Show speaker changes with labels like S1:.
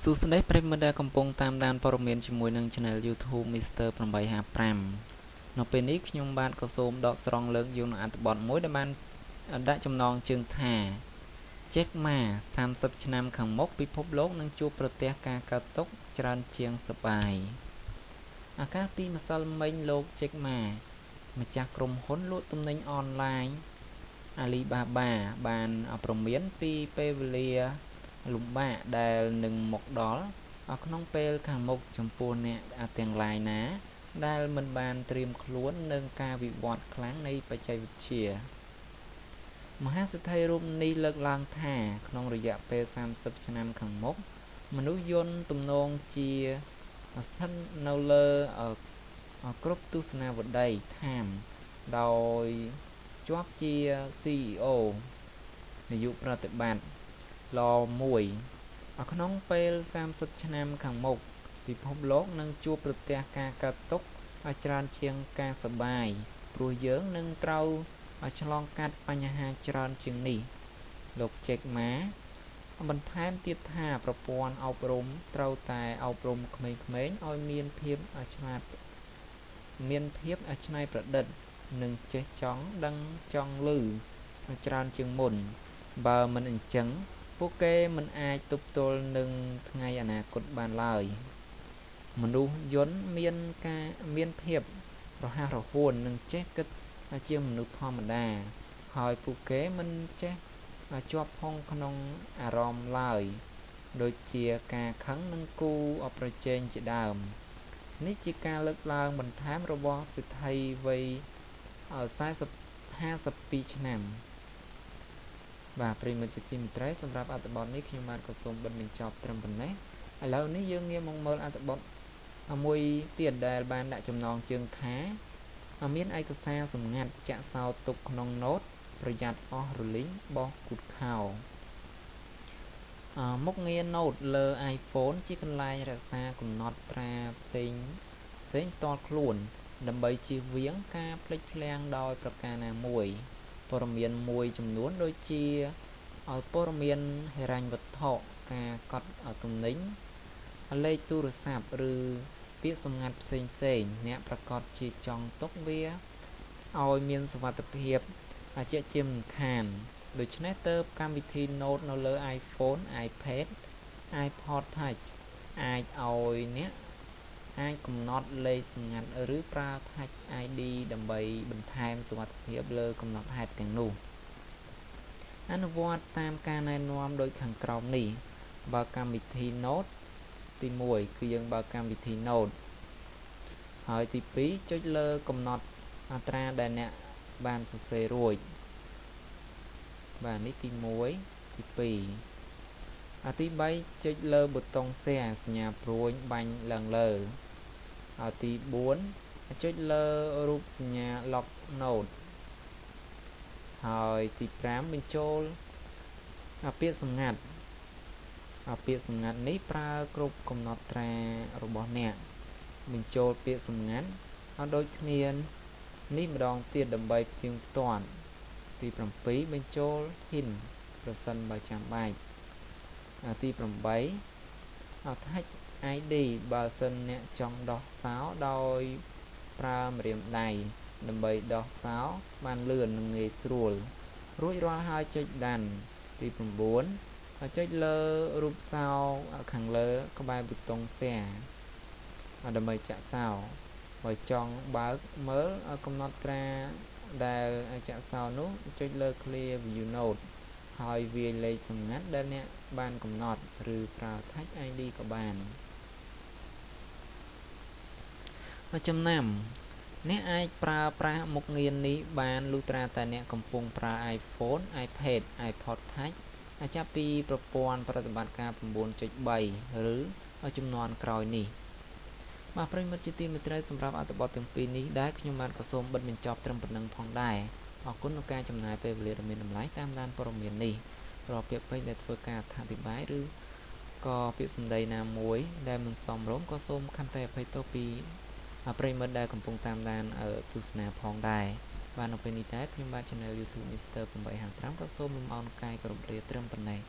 S1: សួស្តីប្រិយមិត្តដែលកំពុងតាមដានព័ត៌មានជាមួយនឹង Channel YouTube Mr 855នៅពេលនេះខ្ញុំបាទក៏សូមដកស្រង់លើកយកនូវអត្ថបទមួយដែលបានដាក់ចំណងជើងថា Jack Ma 30ឆ្នាំខាងមុខពិភពលោកនឹងជួបប្រទះការកើតទុក្ខច្រើនជាងសប្បាយអាកាសពីម្សិលមិញលោក Jack Ma ម្ចាស់ក្រុមហ៊ុនលក់ទំនិញអនឡាញ Alibaba បានព្រមានពីពេលវេលាលំបាកដែលនឹងមកដល់ក្នុងពេលខាងមុខចំពោះអ្នកទាំងឡាយណាដែលមិនបានត្រៀមខ្លួននឹងការវិវត្តខ្លាំងនៃបច្ចេកវិទ្យាមហាសេដ្ឋីរូបនេះលើកឡើងថាក្នុងរយៈពេល30ឆ្នាំខាងមុខមនុស្សយន្តទំនងជាស្ថិតនៅលើគ្រប់ទស្សនាវដ្តីថាមដោយជាប់ជា CEO នាយកប្រតិបត្តិឡមួយក្នុងពេល30ឆ្នាំខាងមុខពិភពលោកនឹងជួបប្រទះការកើតទុក្ខច្រើនជាងការសប្បាយព្រោះយើងនឹងត្រូវឆ្លងកាត់បញ្ហាច្រើនជាងនេះលោក Jack Ma បន្ថែមទៀតថាប្រព័ន្ធអប់រំត្រូវតែអប់រំក្មេងៗឲ្យមានភាពឆ្លាតមានភាពច្នៃប្រឌិតនិងចេះចង់ដឹងចង់ឮច្រើនជាងមុនបើមិនអញ្ចឹងពួកគេមិនអាចទប់ទល់នឹងថ្ងៃអនាគតបានឡើយមនុស្សយន្តមានការមានភាពរហ័សរហួននិងចេះគិតជាងមនុស្សធម្មតាហើយពួកគេមិនចេះជាប់ផុងក្នុងអារម្មណ៍ឡើយដូចជាការខឹងនិងគូប្រជែងជាដើមនេះជាការលើកឡើងបន្ថែមរបស់សេដ្ឋីវ័យ40 52ឆ្នាំបាទប្រិយមិត្តជាទីមេត្រីសម្រាប់អត្ថបទនេះខ្ញុំបាទក៏សូមបិទបញ្ចប់ត្រឹមប៉ុណ្ណេះឥឡូវនេះយើងងាកមកមើលអត្ថបទមួយទៀតដែលបានដាក់ចំណងជើងថាមានឯកសារសម្ងាត់ចាក់សោទុកក្នុង Note ប្រយ័ត្នអស់រលីងបោះគូទខោមុខងារ Note លើ iPhone ជាកន្លែងរក្សាកំណត់ត្រាផ្សេងផ្សេងផ្ទាល់ខ្លួនដើម្បីជៀសវាងការភ្លេចភ្លាំងដោយប្រការណាមួយព័ត៌មានមួយចំនួនដូចជាព័ត៌មានហិរញ្ញវត្ថុការកត់ទំនិញលេខទូរស័ព្ទឬពាក្យសម្ងាត់ផ្សេងផ្សេងអ្នកប្រាកដជាចង់ទុកវាឲ្យមានសុវត្ថិភាពជាក់ជាមិនខានដូច្នេះទើបកម្មវិធី Note នៅលើ iPhone, iPad, iPod Touch អាចឲ្យអ្នកអាចកំណត់លេខសម្ងាត់ឬប្រើ Touch ID ដើម្បីបន្ថែមសុវត្ថិភាពលើកំណត់ហេតុទាំងនោះអនុវត្តតាមការណែនាំដូចខាងក្រោមនេះបើកម្មវិធី Note ទី1គឺយើងបើកកម្មវិធី Note ហើយទី2ចុចលើកំណត់អត្រាដែលអ្នកបានសរសេររួចបាទនេះទី1ទី2អាទី3ចុចលើប៊ូតុង Share សញ្ញាព្រួញបាញ់ឡើងលើអាទី4ចុចលើរូបសញ្ញា Lock Note ហើយទី5បញ្ចូលពាក្យសម្ងាត់ពាក្យសម្ងាត់នេះប្រើគ្រប់កំណត់ត្រារបស់អ្នកបញ្ចូលពាក្យសម្ងាត់ឲ្យដូចគ្នានេះម្ដងទៀតដើម្បីផ្ទៀងផ្ទាត់ទី7បញ្ចូល hint ប្រសិនបើចាំបាច់ទី8 Touch ID បើសិនអ្នកចង់ដោះសោដោយប្រើម្រាមដៃដើម្បីដោះសោបានលឿននិងងាយស្រួលរួចរាល់ហើយចុច Done ទី9ចុចលើរូបសោខាងលើក្បែរប៊ូតុង Share ដើម្បីចាក់សោបើចង់បើកមើលកំណត់ត្រាដែលចាក់សោនោះចុចលើ Clear View Note ហើយវាយលេខសម្ងាត់ដែលអ្នកបានកំណត់ឬប្រើ Touch ID ក៏បានចំណាំអ្នកអាចប្រើប្រាស់មុខងារនេះបានលុះត្រាតែអ្នកកំពុងប្រើ iPhone, iPad, iPod Touch ចាប់ពីប្រព័ន្ធប្រតិបត្តិការ 9.3 ឬជំនាន់ក្រោយនេះបាទប្រិយមិត្តជាទីមេត្រីសម្រាប់អត្ថបទទាំងពីរនេះដែរខ្ញុំបាទក៏សូមបិទបញ្ចប់ត្រឹមប៉ុណ្ណឹងផងដែរអរគុណក្នុងការចំណាយពេលវេលាដ៏មានតម្លៃតាមដានព័ត៌មាននេះរាល់ពាក្យពេចន៍ដែលធ្វើការអត្ថាធិប្បាយឬក៏ពាក្យសម្ដីណាមួយដែលមិនសមរម្យក៏សូមខន្តីអភ័យទោសពីប្រិយមិត្តដែលកំពុងតាមដានទស្សនាផងដែរបាទនៅពេលនេះដែរខ្ញុំបាទ Channel YouTube Mr 855ក៏សូមលំអរកាយគោរពលាត្រឹមប៉ុណ្ណេះ